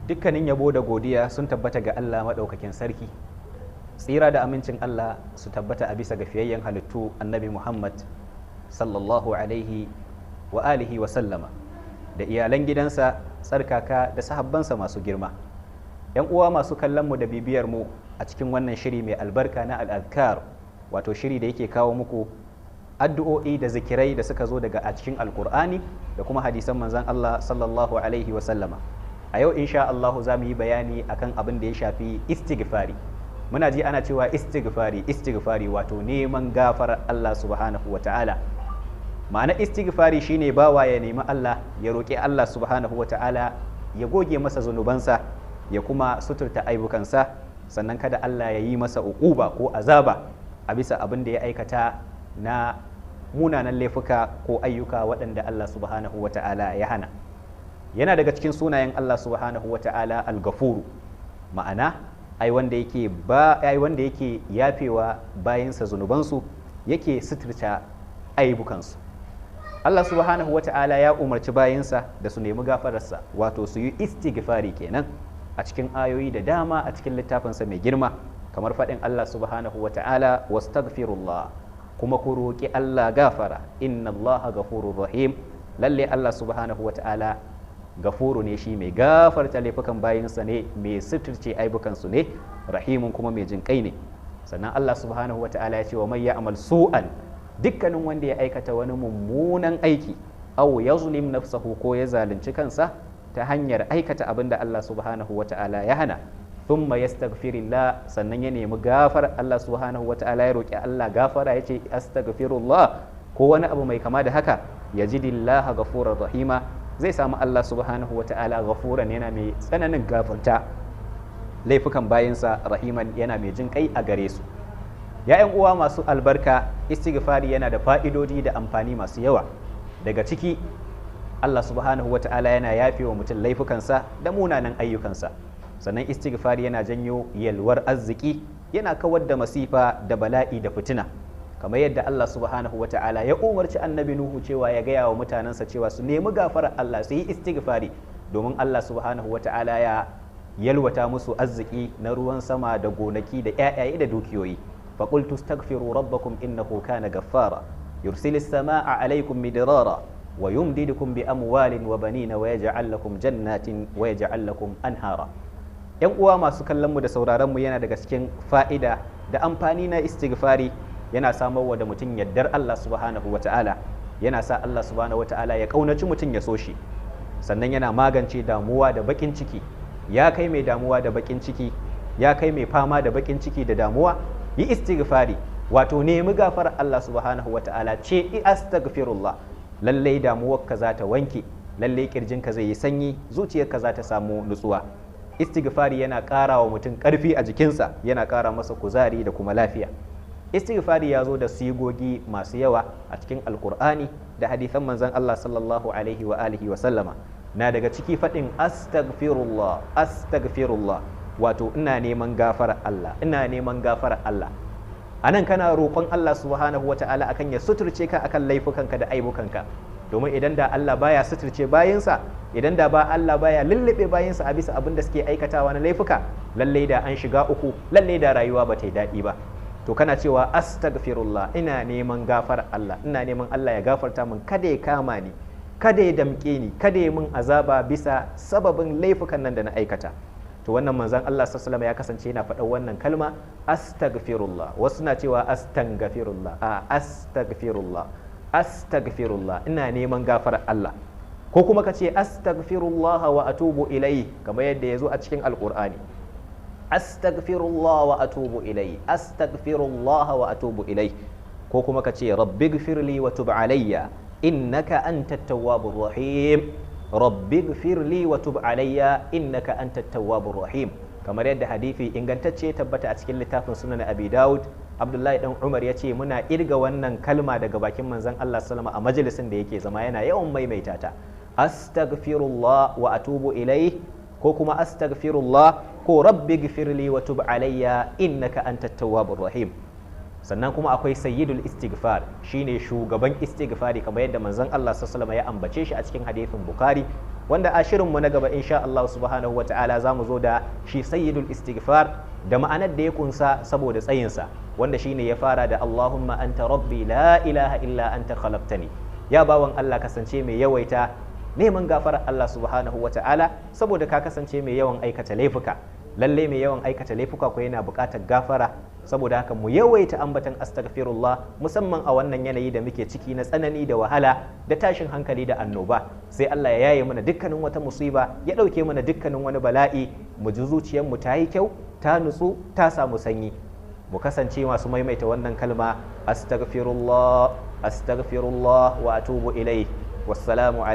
Dukkanin yabo da godiya sun tabbata ga Allah maɗaukakin sarki. Tsira da amincin Allah su tabbata a bisa ga fiyayyen halittu, Annabi Muhammad sallallahu alaihi wa alihi wa sallama, da iyalan gidansa tsarkaka da sahabbansa masu girma. ‘Yan uwa masu kallon mu da bibiyar mu a cikin wannan shiri mai albarka na Al'adkar, wato shiri da yake kawo muku addu'o'i da zikirai da suka zo daga a cikin Alkur'ani da kuma hadisan Manzon Allah sallallahu alaihi wa sallama. A yau, insha Allah, za mu yi bayani akan abin da ya shafi istighfari. Muna ji ana cewa istighfari, istighfari, wato neman gafarar Allah subhanahu wa ta'ala. Ma'ana istighfari shine bawa ya nemi Allah, ya roƙi Allah subhanahu wa ta'ala ya goge masa zunubansa, ya kuma suturta aibukansa, sannan kada Allah ya yi masa uquba ko azaba a bisa abin da ya aikata na munanan laifuka ko ayyuka waɗanda Allah subhanahu wa ta'ala ya hana. Yana daga cikin sunayen Allah subhanahu wa ta'ala Al-Gafuru, ma'ana ai wanda yake ba ai wanda yake yafewa bayinsa zunubansu, yake suturta aibukansu. Allah subhanahu wa ta'ala ya umarci bayinsa da su nemi gafararsa, wato su yi istighfari kenan, a cikin ayoyi da dama a cikin littafinsa mai girma, kamar faɗin Allah subhanahu wa ta'ala: "Wastaghfirullah", kuma ku roƙi Allah gafara, "inna Allah gafurur rahim", lalle Allah subhanahu wa ta'ala gafuru ne, shi mai gafarta laifukan bayinsa ne, mai suturce aibukansu ne, rahimun, kuma mai jin kai ne. Sannan Allah subhanahu wa ta'ala ya ce: "Wa man ya'mal su'an", dukkanin wanda ya aikata wani mummunan aiki, aw yazlim nafsahu, ko ya zalunci kansa ta hanyar aikata abin da Allah subhanahu wa ta'ala ya hana, thumma yastaghfirillah, sannan ya nemi gafar Allah subhanahu wa ta'ala, ya roki Allah gafara, ya ce "astaghfirullah" ko wani abu mai kama da haka, yajidillaha ghafurar rahima, zai samu Allah subhanahu wa ta'ala ghafuran, yana mai tsananin gafarta laifukan bayinsa, rahiman, yana mai jin kai a gare su. Ya uwa masu albarka, istighfari yana da fa'idodi da amfani masu yawa. Daga ciki, Allah subhanahu wata'ala yana yafe wa mutum laifukansa da munanan ayyukansa. Sannan istighfari yana janyo yalwar arziki, yana kawar da masifa da bala'i da fitina, kamar yadda Allah subhanahu wata'ala ya umarci Annabi Nuhu cewa ya gaya wa mutanensa cewa su nemi gafarar Allah, su yi istighfari, domin Allah subhanahu wata'ala ya yalwata musu arziki na ruwan sama da gonaki da 'ya'yaye da dukiyoyi. فقلت استغفروا ربكم إنه كان غفارا يرسل السماء عليكم مدرارا ويمددكم بأموال وبنين ويجعل لكم جنات ويجعل لكم أنهارا. ‘Yan uwa masu kallon mu da sauraron mu, yana daga cikin fa'ida da amfani na istighfari, yana samarwa da mutum yardar Allah subhanahu wata'ala, yana sa Allah subhanahu wata'ala ya ƙaunaci mutum, ya so shi. Sannan yana magance damuwa da baƙin ciki. Ya kai mai damuwa da baƙin ciki, ya kai mai fama da baƙin ciki da damuwa, yi istighfari, wato nemi gafarar Allah subhanahu wata'ala, ce "astaghfirullah". Lallai damuwarka za ta wanke, lallai kirjinka zai yi sanyi, zuciyarka za ta samu nutsuwa. Istighfari yana ƙara wa mutum ƙarfi a jikinsa, yana ƙara masa kuzari da kuma lafiya. Istighfari ya zo da sigogi masu yawa a cikin Alkur'ani da hadithan Manzon Allah sallallahu alaihi wa alihi wa sallama. Na daga ciki faɗin "astaghfirullah, astaghfirullah", wato ina neman gafarar Allah, ina neman gafarar Allah. Anan kana roƙon Allah subhanahu wa ta'ala akan ya suturce ka akan laifukanka da aibukanka, domin idan da Allah baya suturce bayinsa, idan da ba Allah baya lullube bayinsa a bisa abin da suke aikatawa na laifuka, lallai da an shiga uku, lallai da rayuwa ba ta yi daɗi ba. To kana cewa "astaghfirullah", ina neman gafarar Allah, ina neman Allah ya gafarta min, kada ya kama ni, kada ya damƙe ni, kada ya min azaba bisa sababin laifukan nan da na aikata. To wannan Manzon Allah sallallahu ya kasance yana faɗan wannan kalma "astaghfirullah". Wasu na cewa "astaghfirullah". A "astaghfirullah, astaghfirullah", ina neman gafarar Allah. Ko kuma ka ce "astaghfirullah wa atubu ilai", kamar yadda ya zo a cikin Alqur'ani: "astaghfirullah wa atubu ilai, astaghfirullah wa atubu ilai". Ko kuma ka ce "rabbighfirli wa tub alayya innaka antat tawwabur rahim, rabbighfirli wa tub alayya innaka antat tawwabur rahim", kamar yadda hadisi ingantacce tabbata a cikin littafin Sunan Abi Dawud. Abdullahi dan Umar ya ce muna irga wannan kalma daga bakin Manzon Allah sallama a majalisin da yake zama, yana yawan maimaita ta: "astaghfirullah wa atubu ilai", ko kuma "astaghfirullah", ko "rabbighfirli wa tub alayya innaka antat tawwabur rahim". Sannan kuma akwai sayyidul istighfar, shine shugaban istighfari, kamar yadda Manzon Allah sallallahu ya ambace shi a cikin hadisin Bukhari. Wanda a shirinmu na gaba, insha Allah subhanahu wa ta'ala, za mu zo da shi sayyidul istighfar da ma'anar da ya kunsa saboda tsayinsa, wanda shine ya fara da "Allahumma anta rabbi, la ilaha illa anta, khalaqtani". Ya bawan Allah, kasance mai yawaita neman gafarar Allah subhanahu wa ta'ala, saboda ka kasance mai yawan aikata laifuka. Lalle mai yawan aikata laifuka ko yana buƙatar gafara. Saboda haka mu yawaita ambatan astaghfirullah, musamman a wannan yanayi da muke ciki na tsanani da wahala da tashin hankali da annoba. Sai Allah ya yaye mana dukkanin wata musiba, ya ɗauke mana dukkanin wani bala'i, mu ji zuciyarmu ta yi kyau, ta nutsu, ta samu sanyi. Mu kasance masu maimaita wannan kalma: astaghfirullah, astaghfirullah wa atubu ilai. Wassalamu.